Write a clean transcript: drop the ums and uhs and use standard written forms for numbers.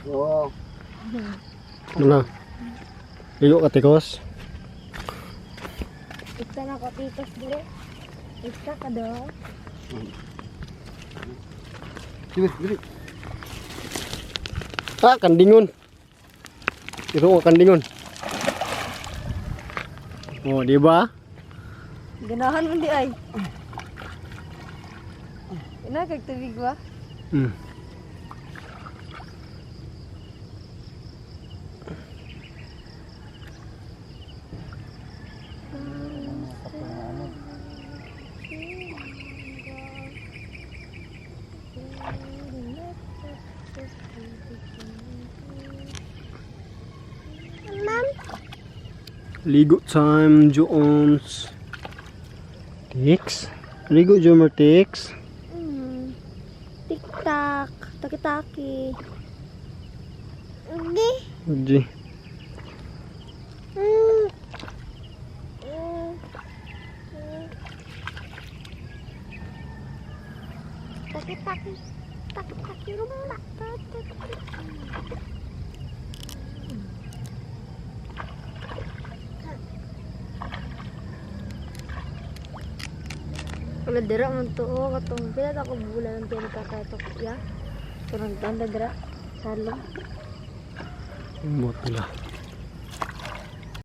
Oo. Ano na? Ligo ka, tikos. Ikta na ko titos dire. Ikta ka do. Dili, dili. Ah, kandingon. Ito ka kandingon. Oh, di ba? Ganahan man di ay. Ina kag tubig ba? Ligo time, Jones. Tix. Ligo, Jomer Tix. Tik-tak, taki-taki. G. Taki-taki, taki-taki rumba. Wala dira man to oh, katong pila ta ko bulan ang tiyan kakatok ya. Turang tanda dira salong. Bot nila.